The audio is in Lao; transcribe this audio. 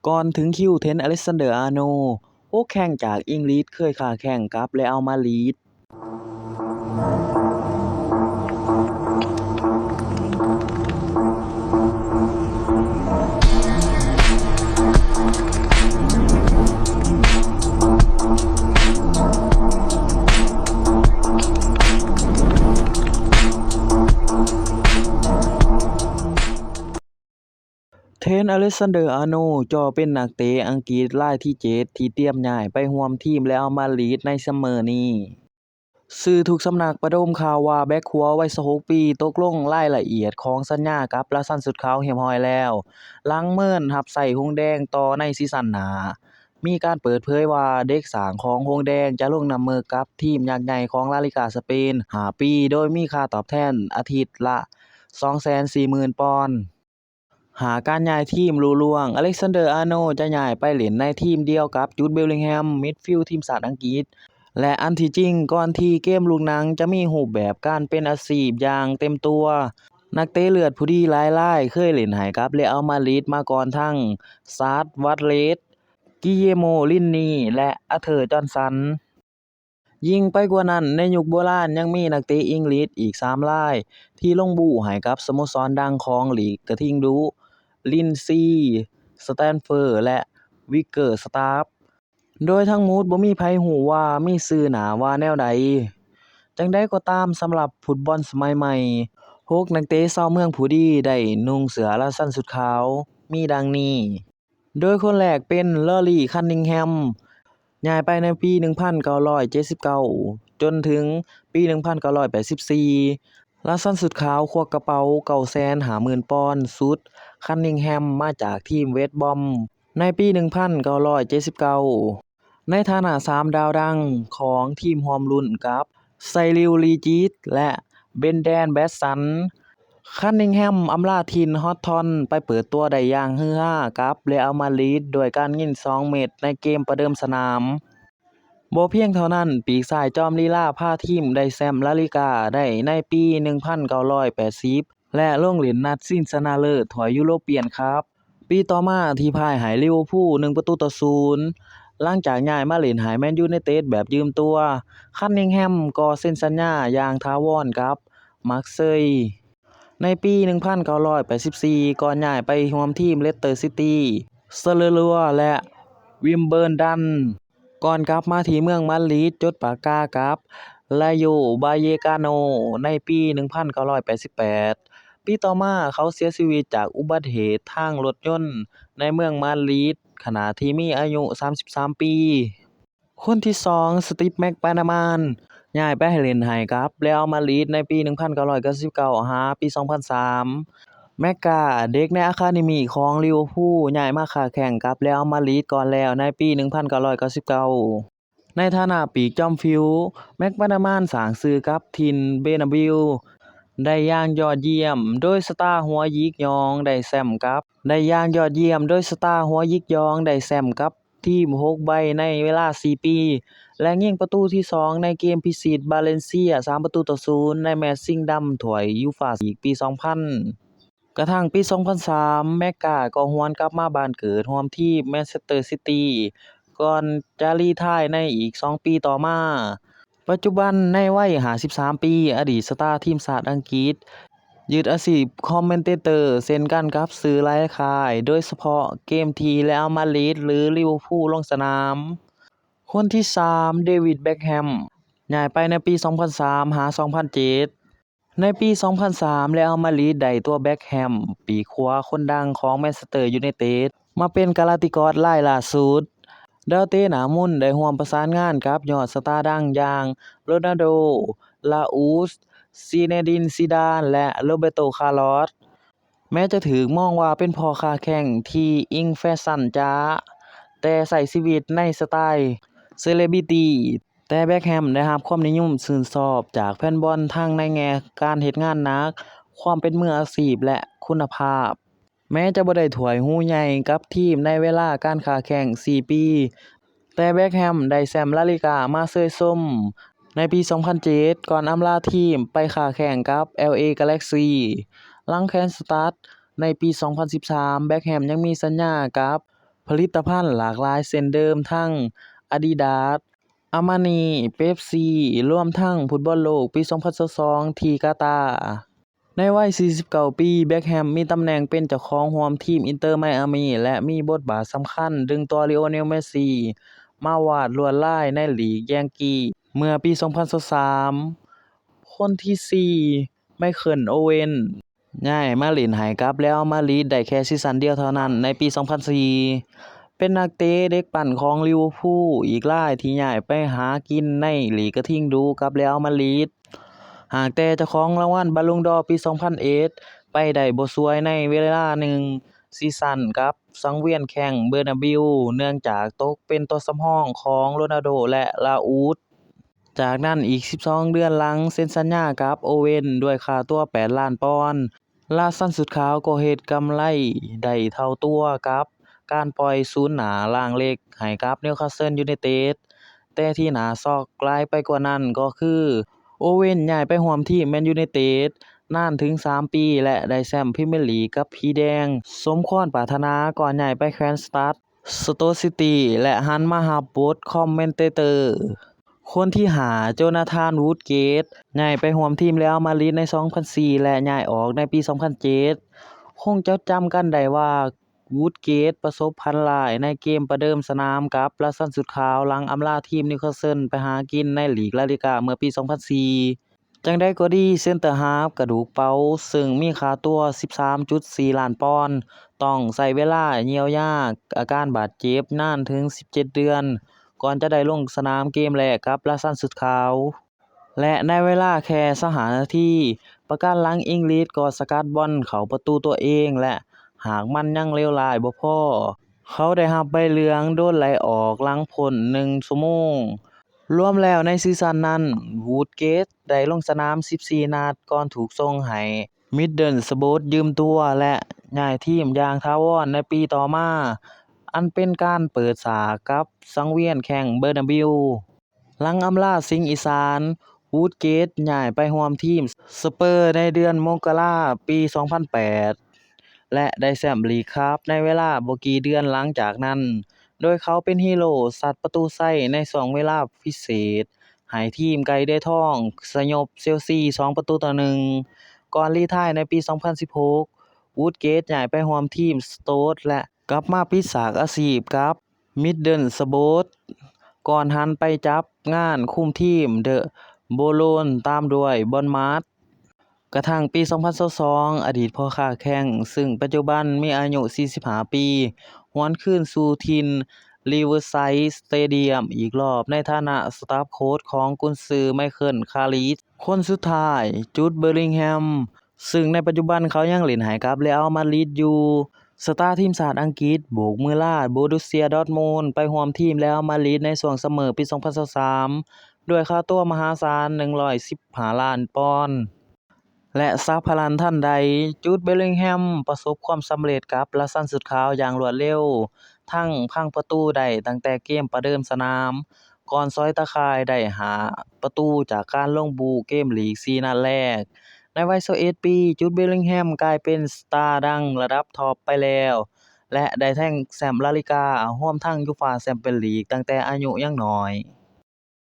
ກ່ອນເຖິງຄິວ Trent Alexander-Arnold, ຫົກແຂ້ງຈາກອັງກິດເຄີຍຄ້າແຂ້ງກັບເຣອັລມາດຣິດ. Trent Alexander-Arnold ເຈົ້າເປັນນັກເຕະອັງກິດລາຍທີເຈັດ ທີ່ຕຽມຍ້າຍໄປຮ່ວມທີມເຣອັລມາດຣິດໃນຊັມເມີນີ້. ສື່ທຸກສຳນັກປະດົມຂ່າວວ່າແບັກຂົວວັຍຊາວຫົກປີຕົກລົງລາຍລະອຽດຂອງສັນຍາກັບລາຊັນຊຸດຂາວຮຽບຮ້ອຍແລ້ວ, ຫຼັງເມີນຮັບໃຊ້ຫົງແດງຕໍ່ໃນຊີຊັນໜ້າ. ມີການເປີດເຜີຍວ່າເດັກສ້າງຂອງຫົງແດງຈະລົງນຳເມີກັບທີມຍັກໃຫຍ່ຂອງລາລີກາສະເປນຫ້າປີ, ໂດຍມີຄ່າຕອບແທນອາທິດລະສອງແສນສີ່ໝື່ນປອນ. ຫາການຍ້າຍທີມລຸລ່ວງ, Alexander-Arnold ຈະຍ້າຍໄປຫຼິ້ນໃນທີມດຽວກັບ Jude Bellingham, ມິດຟິວທີມຊາດອັງກິດ ແລະ ອັນທີ່ຈິງ ກ່ອນທີ່ເກມລູກໜັງຈະມີຮູບແບບການເປັນອາຊີບຢ່າງເຕັມຕົວ, ນັກເຕະເລືອດຜູ້ດີຫຼາຍລາຍເຄີຍຫຼິ້ນໃຫ້ກັບເຣອັລມາດຣິດມາກ່ອນ ທັງ Sasha Vallaud, Guillermo Rene ແລະ Arthur Johnson. ຍິ່ງໄປກວ່ານັ້ນ, ໃນຍຸກໂບລານຍັງມີນັກເຕະອັງກິດອີກສາມລາຍທີ່ລົງບູ້ໃຫ້ກັບສະໂມສອນດັງຂອງລີກກະທິງດຸ, Lindsay, Stafford ແລະ Bickerstaff, ໂດຍທັງໝົດບໍ່ມີໃຜຮູ້ວ່າມີຊື່ໜ້າວ່າແນວໃດ. ຈັ່ງໃດກໍຕາມ, ສຳລັບຟຸດບອນສະໄໝໃໝ່, ຫົກນັກເຕະຊາວເມືອງຜູ້ດີໄດ້ນຸ່ງເສື້ອລາຊັນຊຸດຂາວ ມີດັ່ງນີ້. ໂດຍຄົນແລກເປັນ Rory Cunningham, ຍ້າຍໄປໃນປີໜຶ່ງພັນເກົ້າຮ້ອຍເຈັດສິບເກົ້າ ຈົນເຖິງປີໜຶ່ງພັນເກົ້າຮ້ອຍແປດສິບສີ່ ລາຊັນຊຸດຂາວຄວັກກະເປົາເກົ້າແສນຫ້າໝື່ນປອນຊຸດ, Cunningham ມາຈາກທີມ West Brom ໃນປີໜຶ່ງພັນເກົ້າຮ້ອຍເຈັດສິບເກົ້າ ໃນຖານະສາມດາວດັງຂອງທີມຮ່ວມລຸ້ນກັບ Cyril Regis ແລະ Brendan Batson. Cunningham ອຳລາຖິ່ນ Hawthorn ໄປເປີດຕົວໄດ້ຢ່າງຮືຮາກັບເຣອັລມາດຣິດ ດ້ວຍການຍິງສອງເມັດໃນເກມປະເດີມສະໜາມ. ບໍ່ພຽງເທົ່ານັ້ນ, ປີກຊ້າຍຈອມລີລາພາທີມໄດ້ແຊ້ມລາລີກາໄດ້ໃນປີໜຶ່ງພັນເກົ້າຮ້ອຍແປດສິບ ແລະ ລົງຫຼິ້ນນັດຊິງຊະນະເລີດຖ້ວຍຢູໂຣປຽນຄັບ ປີຕໍ່ມາທີ່ພາຍໃຫ້ລິເວີພູໜຶ່ງປະຕູຕໍ່ສູນ. ຫຼັງຈາກຍ້າຍມາຫຼິ້ນໃຫ້ແມນຢູໄນເຕັດແບບຢືມຕົວ, ຄັນນິງແຮມກໍເຊັນສັນຍາຢ່າງຖາວອນກັບ ມາກເຊີຍ ໃນປີໜຶ່ງພັນເກົ້າຮ້ອຍແປດສິບສີ່ ກ່ອນຍ້າຍໄປຮ່ວມທີມເລສເຕີຊິຕີ, ເຊີເລີຣັວ ແລະ ວິມເບີນດັນ ກ່ອນກັບມາທີ່ເມືອງມາດຣິດ ຈົດປາກກາກັບ ຣາໂຢ ບາເຢກາໂນ ໃນປີໜຶ່ງພັນເກົ້າຮ້ອຍແປດສິບແປດ. ປີຕໍ່ມາເຂົາເສຍຊີວິດຈາກອຸບັດເຫດທາງລົດຍົນໃນເມືອງມາດຣິດ ຂະນະທີ່ມີອາຍຸສາມສິບສາມປີ. ຄົນທີສອງ ສະຕິບ ແມັກມານາມານ ຍ້າຍໄປໃຫ້ຫຼິ້ນໃຫ້ກັບເຣອັລມາດຣິດໃນປີໜຶ່ງພັນເກົ້າຮ້ອຍເກົ້າສິບເກົ້າ ຫາປີສອງພັນສາມ. ແມັກກາ ເດັກໃນອາຄາເດມີຂອງລິເວີພູ ຍ້າຍມາຄ້າແຂ້ງກັບເຣອັລມາດຣິດກ່ອນແລ້ວໃນປີໜຶ່ງພັນເກົ້າຮ້ອຍເກົ້າສິບເກົ້າ ໃນຖານະປີກຈອມຟິວ. ແມັກມານາມານສ້າງຊື່ກັບຖິ່ນເບນາບິວໄດ້ຢ່າງຍອດຢ້ຽມ ໂດຍສະຕາຫົວຢິກຍອງໄດ້ແຊ້ມກັບ ໄດ້ຢ່າງຍອດຢ້ຽມ ໂດຍສະຕາຫົວຢິກຍອງໄດ້ແຊ້ມກັບທີມຫົກໃບໃນເວລາສີ່ປີ ແລະ ຍິງປະຕູທີສອງໃນເກມພິຊິດບາເລນເຊຍ ສາມປະຕູຕໍ່ສູນ ໃນແມັດຊິງດຳຖ້ວຍຢູຟາລີກປີສອງພັນ. ກະທັ່ງປີສອງພັນສາມ ແມັກກາກໍຫວນກັບມາບ້ານເກີດຮ່ວມທີມແມນເຊັສເຕີຊິຕີ ກ່ອນຈະຣີທາຍໃນອີກສອງປີຕໍ່ມາ. ປັດຈຸບັນໃນໄວຫ້າສິບສາມປີ, ອະດີດສະຕາທີມຊາດອັງກິດ ຍຶດອາຊີບຄອມເມັນເຕເຕີເຊັ່ນກັນກັບສື່ຫຼາຍຄ້າຍ, ໂດຍສະເພາະເກມທີ່ເຣອັລມາດຣິດ ຫຼື ລິເວີພູລົງສະໜາມ. ຄົນທີສາມ ເດວິດ ເບັກແຮມ ຍ້າຍໄປໃນປີສອງພັນສາມ ຫາ ສອງພັນເຈັດ. ໃນປີສອງພັນສາມ ເຣອັລມາດຣິດໄດ້ຕົວ ເບັກແຮມ ປີກຂວາຄົນດັງຂອງແມນເຊັສເຕີຢູໄນເຕັດ ມາເປັນກາລາຕິກອສລາຍລ່າສຸດ. ດາວເຕະໜ້າມົນໄດ້ຮ່ວມປະສານງານກັບຍອດສະຕາດັງຢ່າງ ໂຣນັນໂດ, ລາອູສ, ຊີເນດິນ ຊີດານ ແລະ ໂຣເບີໂຕ ຄາລອສ. ແມ້ຈະຖືກມອງວ່າເປັນພໍ່ຄ້າແຂ້ງທີ່ອີງແຟຊັນຈ໋າ, ແຕ່ໃຊ້ຊີວິດໃນສະໄຕເຊເລບຣິຕີ, ແຕ່ເບັກແຮມໄດ້ຮັບຄວາມນິຍົມຊື່ນຊອບຈາກແຟນບອນທັງໃນແງ່ການເຮັດງານໜັກ, ຄວາມເປັນມືອາຊີບ ແລະ ຄຸນນະພາບ. ແມ້ຈະບໍ່ໄດ້ຖ້ວຍຫູໃຫຍ່ກັບທີມໃນເວລາການຄ້າແຂ້ງສີ່ປີ, ແຕ່ເບັກແຮມໄດ້ແຊ້ມລາລີກາມາເຊີຍຊົມໃນປີສອງພັນເຈັດ ກ່ອນອຳລາທີມໄປຄ້າແຂ້ງກັບ ແອລເອ ກາແລັກຊີ. ຫຼັງແຂວນສະຕັດໃນປີສອງພັນສິບສາມ, ເບັກແຮມຍັງມີສັນຍາກັບ ຜະລິດຕະພັນຫຼາກຫຼາຍເຊັ່ນເດີມ ທັງ Adidas, Armani, Pepsi ລວມທັງຟຸດບອນໂລກປີສອງພັນຊາວສອງທີ່ກາຕາ. ໃນໄວສີ່ສິບເກົ້າປີ, ເບັກແຮມມີຕຳແໜ່ງເປັນເຈົ້າຂອງຮ່ວມທີມ Inter Miami ແລະ ມີບົດບາດສຳຄັນດຶງຕົວ Lionel Messi ມາວາດລວດລາຍໃນລີກ Yankee ເມື່ອປີສອງພັນຊາວສາມ. ຄົນທີສີ່ Michael Owen ຍ້າຍມາຫຼິ້ນໃຫ້ກັບ Real Madrid ໄດ້ແຄ່ຊີຊັນດຽວເທົ່ານັ້ນໃນປີສອງພັນສີ່ ເປັນນັກເຕະເດັກປັ້ນຂອງ Liverpool ອີກລາຍທີ່ຍ້າຍໄປຫາກິນໃນລີກກະທິງດູກັບ Real Madrid. ຫາກແຕ່ເຈົ້າຂອງລາງວັນ Ballon d'Or ປີສອງພັນເອັດ ໄປໄດ້ບໍ່ສວຍໃນເວລາໜຶ່ງຊີຊັນກັບສັງວຽນແຂ້ງ Bernabeu ເນື່ອງຈາກຕົກເປັນຕົວສຳຮອງຂອງ Ronaldo ແລະ Laud. ຈາກນັ້ນອີກສິບສອງເດືອນຫຼັງເຊັນສັນຍາກັບ Owen ດ້ວຍຄ່າຕົວແປດລ້ານປອນ, ລາຊັນຊຸດຂາວກໍເຮັດກຳໄລໄດ້ເທົ່າຕົວກັບການປ່ອຍສູນໜ້າລ້າງເຫຼັກໃຫ້ກັບ Newcastle United. ແຕ່ທີ່ໜ້າຊັອກຫຼາຍໄປກວ່ານັ້ນກໍຄື Owen ຍ້າຍໄປຮ່ວມທີມ Man United ນານເຖິງສາມປີ ແລະ ໄດ້ແຊ້ມ Premier League ກັບຜີແດງ ສົມຄວາມປາດຖະໜາ ກ່ອນຍ້າຍໄປແຂວນ Stoke City ແລະ ຫັນມາຮັບບົດຄອມເມັນເຕເຕີ. ຄົນທີຫ້າ Jonathan Woodgate ຍ້າຍໄປຮ່ວມທີມ Real Madrid ໃນສອງພັນສີ່ ແລະ ຍ້າຍອອກໃນປີສອງພັນເຈັດ. ຄົງຈະຈຳກັນໄດ້ວ່າ Woodgate ປະສົບພັນຮ້າຍໃນເກມປະເດີມສະໜາມກັບລາຊັນຊຸດຂາວ ຫຼັງອຳລາທີມ Newcastle ໄປຫາກິນໃນລີກ La Liga ເມື່ອປີສອງພັນສີ່. ຈັ່ງໃດກໍດີ, ເຊັນເຕີຮາບກະດູກເປົາ ເຊິ່ງມີຄ່າຕົວສິບສາມຈຸດສີ່ລ້ານປອນ ຕ້ອງໃຊ້ເວລາຢ້ຽວຢາອາການບາດເຈັບນານເຖິງສິບເຈັດເດືອນ ກ່ອນຈະໄດ້ລົງສະໜາມເກມແລກກັບລາຊັນຊຸດຂາວ ແລະ ໃນເວລາແຄ່ຊາວຫ້ານາທີ, ປະກັນຫຼັງອີງລິດກໍສະກັດບອນເຂົ້າປະຕູຕົວເອງ ແລະ ຫາກມັນຍັງເລວຮ້າຍບໍ່ພໍ, ເຂົາໄດ້ຮັບໃບເຫຼືອງໂດນໄລ່ອອກຫຼັງພົ້ນໜຶ່ງຊົ່ວໂມງ. ລວມແລ້ວໃນຊີຊັນນັ້ນ, Woodgate ໄດ້ລົງສະໜາມສິບສີ່ນັດ ກ່ອນຖືກສົ່ງໃຫ້ Middlesbrough ຢືມຕົວ ແລະ ຍ້າຍທີມຢ່າງຖາວອນໃນປີຕໍ່ມາ, ອັນເປັນການເປີດສາກກັບສັງວຽນແຂ້ງ Bernabeu. ຫຼັງອຳລາສິງອີສານ, Woodgate ຍ້າຍໄປຮ່ວມທີມ Spurs ໃນເດືອນມົກກະລາ ປີສອງພັນແປດ ແລະ ໄດ້ແຊ້ມລີກຄັບໃນເວລາບໍ່ກີ່ເດືອນຫຼັງຈາກນັ້ນ, ໂດຍເຂົາເປັນຮີໂຣຊັດປະຕູໄຊໃນຊ່ວງເວລາພິເສດ ໃຫ້ທີມໄກ່ເດືອຍທອງສະຫຍົບເຊລຊີສອງປະຕູຕໍ່ໜຶ່ງ ກ່ອນລີທາຍໃນປີສອງພັນສິບຫົກ. Woodgate ຍ້າຍໄປຮ່ວມທີມ Stoke ແລະ ກັບມາປິດສາກອາຊີບກັບ Middlesbrough ກ່ອນຫັນໄປຈັບງານຄຸມທີມ The Blues ຕາມດ້ວຍ Bournemouth. ກະທັ່ງປີສອງພັນຊາວສອງ ອະດີດພໍ່ຄ້າແຂ້ງ ເຊິ່ງປັດຈຸບັນມີອາຍຸສີ່ສິບຫ້າປີ ຫວນຄືນສູ່ຖິ່ນ Riverside Stadium ອີກລອບ ໃນຖານະ staff coach ຂອງກຸນຊື Michael Carrick. ຄົນສຸດທ້າຍ Jude Bellingham ເຊິ່ງໃນປັດຈຸບັນເຂົາຍັງຫຼິ້ນໃຫ້ກັບ Real Madrid ຢູ່. ສະຕາທີມຊາດອັງກິດໂບກມືລາ Borussia Dortmund ໄປຮ່ວມທີມ Real Madrid ໃນຊ່ວງ Summer ປີສອງພັນຊາວສາມ ດ້ວຍຄ່າຕົວມະຫາສານ ໜຶ່ງຮ້ອຍສິບຫ້າລ້ານປອນ ແລະ ສະພັນທັນໃດ, Jude Bellingham ປະສົບຄວາມສຳເລັດກັບລາຊັນຊຸດຂາວຢ່າງລວດເລັວ, ທັງພັງປະຕູໄດ້ຕັ້ງແຕ່ເກມປະເດີມສະໜາມ ກ່ອນຊອຍຕາຂ່າຍໄດ້ຫ້າປະຕູຈາກການລົງບູເກມລີກສີ່ນັດແລກ. ໃນໄວຊາວເອັດປີ, Jude Bellingham ກາຍເປັນສະຕາດັງລະດັບທັອບໄປແລ້ວ ແລະ ໄດ້ທັງແຊ້ມ La Liga ຮວມທັງ UEFA Champions League ຕັ້ງແຕ່ອາຍຸຍັງນ້ອຍ.